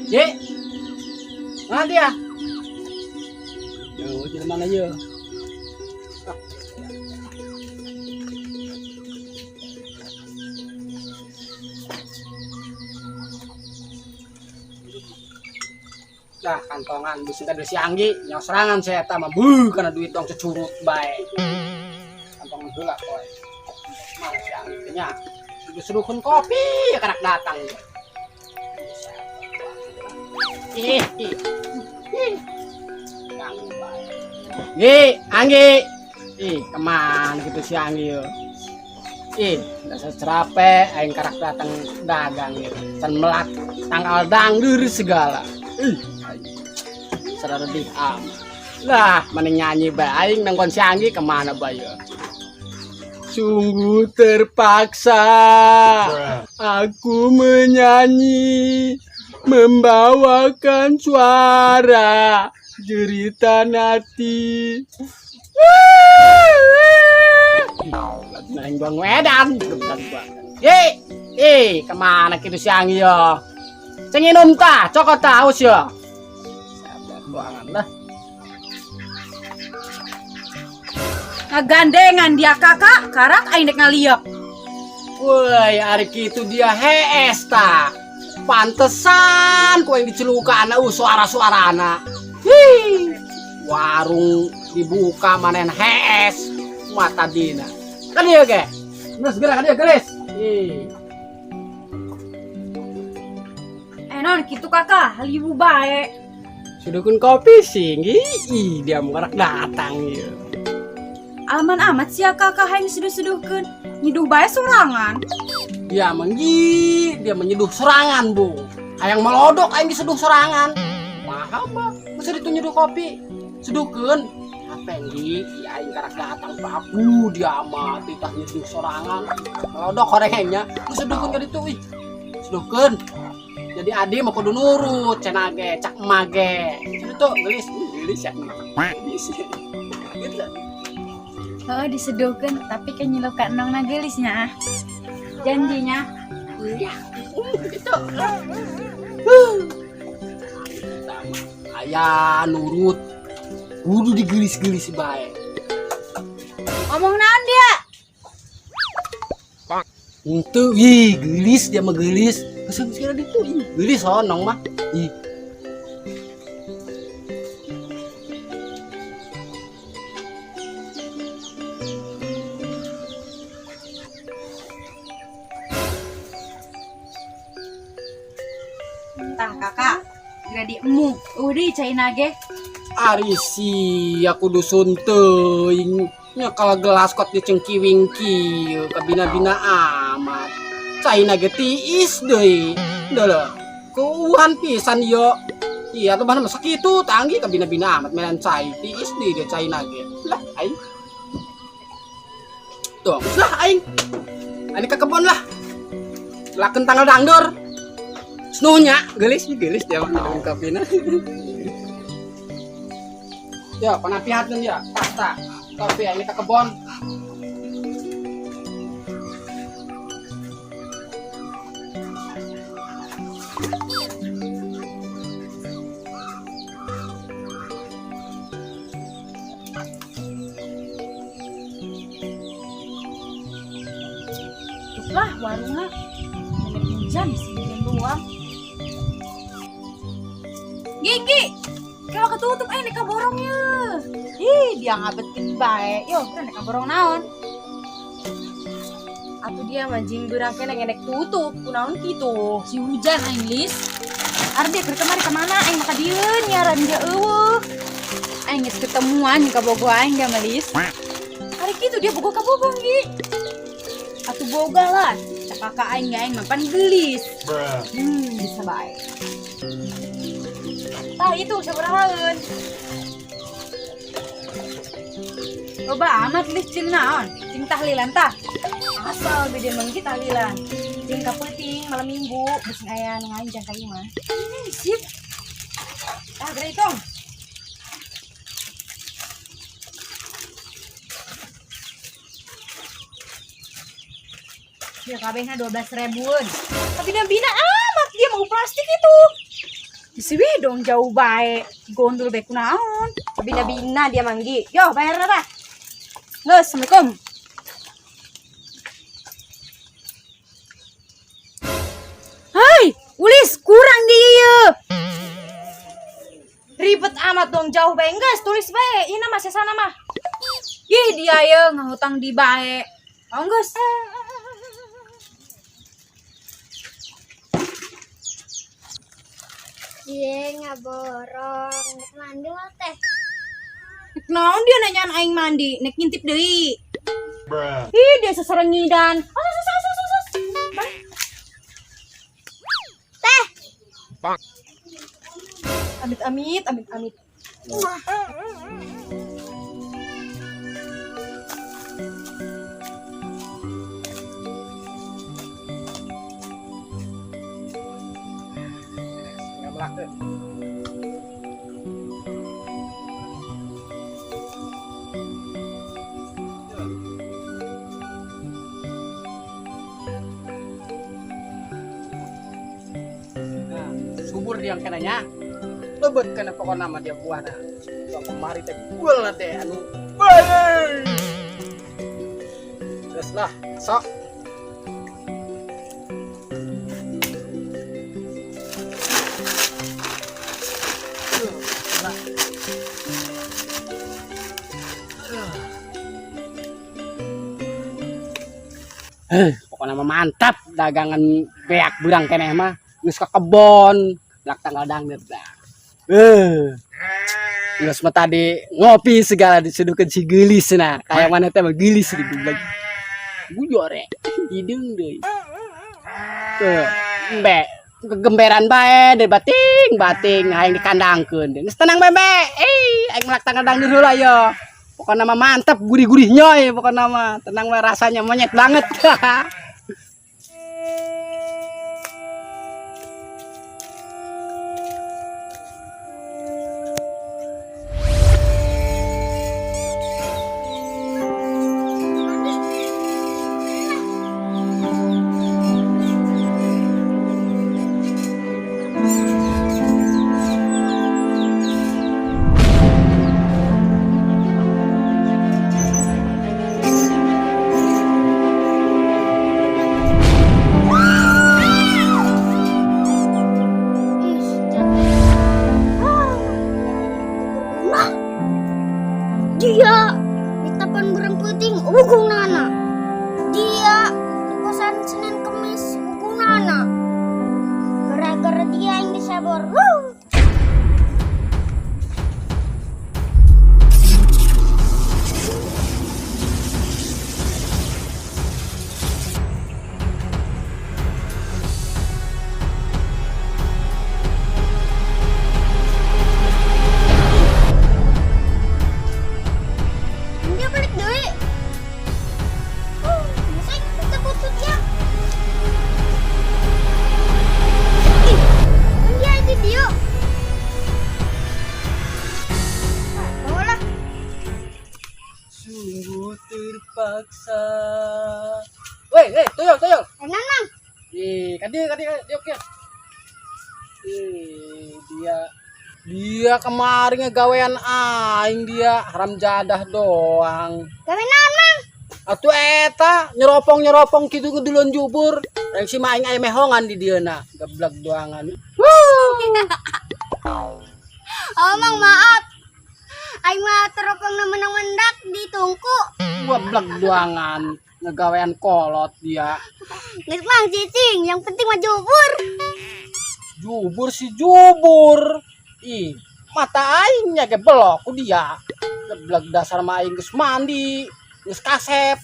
Ye. Mana dia? Yo, di mana yo? Dah kantongan bisa tadi si Anggi yang serangan saya mah bu karena duit dong cecurut bae. Kantongan heula koy. Mana si Anggi teh nya? Disuruhkeun kopi karak datang. Ih, ih. Ih. Ganggu bae. Nggi, Anggi. Ih, kemana gitu si Anggi yo? Ih, dasar cerape aing karak datang dagang yo. Can melak tanggal dangdur segala. Ih, lebih amat. Lah, mana nyanyi bae aing nangkon si Anggi kemana bae yo? Sungguh terpaksa aku menyanyi, membawakan suara jeritan hati. Neng bang wedan. Ye, eh, kemana gitu si Anggi yo? Cenginum tah, cokot tah, aus yo. Buangan lah. Ngagandengan dia kakak, karak aing dek ngaliep. Woi, ari kitu dia hees tah. Pantesan ku yang dicelukan suara-suarana. Hi. Warung dibuka manen hees mata dina. Kan dia ge. Geus geura ka dia geus. Ih. Non kitu kakak, halibu bae. Sudukun kopi sih, ih, dia mau datang ieu. Alaman amat sia kakak hayang seduh-seduhkeun. Nyiduh bae sorangan. Dia menggi, dia menyeduh sorangan, Bu. Hayang melodok aing diseduh sorangan. Paham, Pak. Masa itu nyeduh kopi? Seduhkeun. Apa nggi? Iya aing karak datang babu dia mah titah nyeduh sorangan. Melodok horengnya. Seduhkeun ka ditu ih. Seduhkeun. Jadi adi mah kudu nurut cenah ge, cak emak ge. Seduh tuh gelis, gelis ya. Gelis. Gitu. Heeh, diseduhkeun tapi kan nyiluh ka endongna geulisnya. Janjinya. Iya, gitu. Aya nurut. Kudu digelis-gelis bae. Ngomong naon dia? Henteu, ih geulis dia mah geulis. Geus geus ditu ih geulis honong mah. Ih. Tah kakak, geura diemu. Udah caina ge. Ari sia kudu sun teuing. Nya kalau gelas kot dicengkiwing kieu kabina-bina amat. Caina ge tiis deui. Deuleu. Kuuhan pisan yo. Iya tuh mana masa kitu tanggi kabina-bina amat melan cai tiis deui dia caina ge. Lah aing. Tuh, lah aing. Ini ke kebon lah. Laken tanggal dangdur. Senuhnya, gelis, gelis dia mah minum kopina. Ya, penapihatnya ya, pasta. Kopi ini ke kebon. Lah warungnya nenek hujan sendirian doang. Gigi, kalau ketutup nek borongnya. Ih, dia ngabetin bae. Yo, nek borong naon? Atuh dia mah jing beurang keneh nek tutup, kunaon kitu? Si hujan aing lis. Ardi keur kemari kemana aing maka dieun nyaran dia eueuh. Aing geus ketemuan ka bogo aing dia mah lis. Ari kitu dia bogo ka bogo Gi. Atuh boga lah. Cak kakak aing ge aing mah pan geulis. Bisa bae. Tah itu sabarahaeun. Loba amat lis jeung naon? Jeung tahlilan tah. Asal beda mengki tahlilan. Jeung kapeuting malam minggu bisi aya nu nganjang ka ieu mah. Sip. Tah geura hitung. Ya kabehna 12 ribuan. Tapi dia bina amat dia mau plastik itu. Si dong jauh bae. Gondol bae kunaon. Bina-bina dia manggi. Yo, bayar apa? Geus, Assalamualaikum. Hai, Ulis kurang di ieu. Ribet amat dong jauh bae. Geus, tulis bae. Ini mah sesana mah. Ih, dia ye ngahutang di bae. Oh, geus. Dia ngaborong nek mandi mah teh. Nek naon dia nanyaan aing mandi, nek ngintip deui. Ih, dia seserengidan. Asus, asus, asus, asus. Teh, Amit amit amit amit. Nggak melak tuh. Nah, subur dia kenanya. Lebet kena pokoknya nama dia buah dah. Tuh, kemari teh gul lah teh anu. Balik. Terus lah, sok. Lah. Pokoknya mah mantap dagangan beak burang keneh mah geus ka kebon lak tanggal dangdut dah. Geus mah tadi ngopi segala disuduhkeun si geulis nah. Kayak mana teh mah geulis di goblok. Bujore hideung deui. Tuh, embe kegemberan bae deh bating bating aing dikandangkeun. Geus tenang bae embe. Eh, aing melak tanggal dangdut heula yo. Pokoknya mah mantap gurih-gurih nyoy pokoknya mah. Tenang bae rasanya monyet banget. Ih, cantik. Nah, dia di tapan berang puting nana. Dia di kosan Senin Kemis nana. Gara-gara dia yang disabor. Wuh. Dia balik deui. Masa kita butut ya? Ih, kan dia di dia. Ah, bawalah. Sungguh terpaksa. Woi, tuyul, tuyul. Eh, Nanang. Ih, kadi, kadi, kadi, oke. Ih, dia dia kemarin ngegawean aing dia haram jadah doang. Gawe naon, Mang? Atuh eta nyeropong-nyeropong kitu ngeduluan jubur. Reng si maing aya mehongan di dieu na, geblek doangan. Oh, Mang, maaf. Aing mah teropong na menang mendak di tungku. Geblek doangan ngegawean kolot dia. Geus Mang cicing, yang penting mah jubur. Jubur si jubur. Ih, mata aingnya ge belok ku dia. Geblek dasar mah aing geus mandi, geus kasep.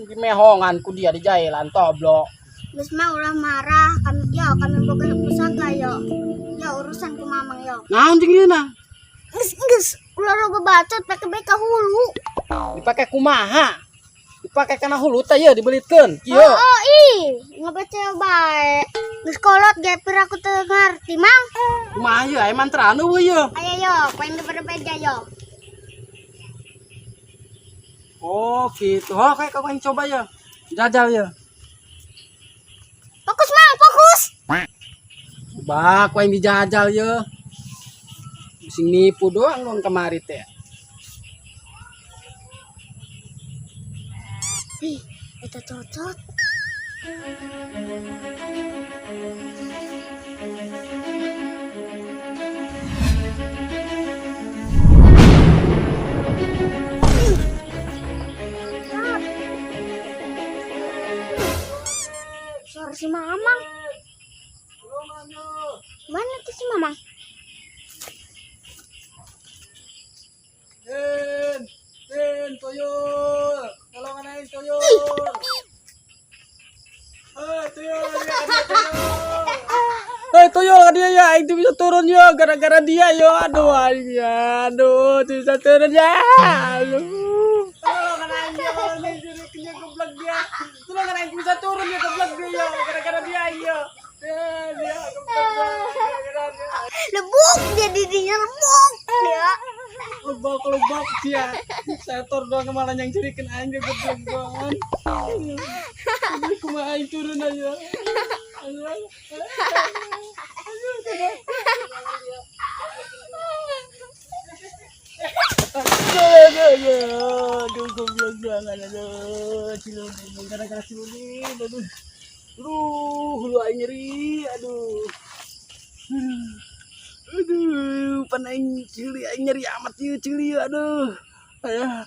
Di mehongan ku dia di jailan toblok. Geus mah ulah marah, kami yo kami boga pusaka yo. Yo urusan ku Mamang yo. Naon jeung ieu na? Geus geus ulah loba bacot pake beka hulu. Dipake kumaha? Dipake kana hulu teh ye dibelitkeun. Kieu. Oh, ih, ngabaca bae. Geus kolot ge pira aku teu ngarti, Mang. Kumaha ye aya mantrana eueuh ye. Ayo yo, poin berbeda yo. Oh, gitu. Oh, kayak kau yang coba ya. Jajal ya. Fokus, Mang, fokus. Bak, aing dijajal ye. Sing nipu doang dong kemari teh. Ih, eta cocot. Suara si Mamang. Mana tuh si Mamang? Tin, tin, tuyul. Tolongan aing tuyul. Hei, tuyul, dia tuyul. Hei, tuyul dia ya, aing tuh bisa turun ya gara-gara dia yo. Aduh, aing ya. Aduh, tuh bisa turun ya. Aduh. Tolongan aing ya, ini jadi kena geblek dia. Tolongan aing bisa turun ya geblek dia ya gara-gara dia ya. Ya, dia geblek gara-gara dia. Lebuk dia didinya lebuk dia. Lebak lebak dia setor doang malah yang cirikan aing dia goblok banget. Aduh, kumaha aing turun aja. Aduh, aduh, aduh, goblok banget, aduh, ciluni, gara-gara ciluni, aduh, aduh, lu aing nyeri, aduh, aduh, pan aing cili, aing nyeri amat ieu cili, aduh, ayah.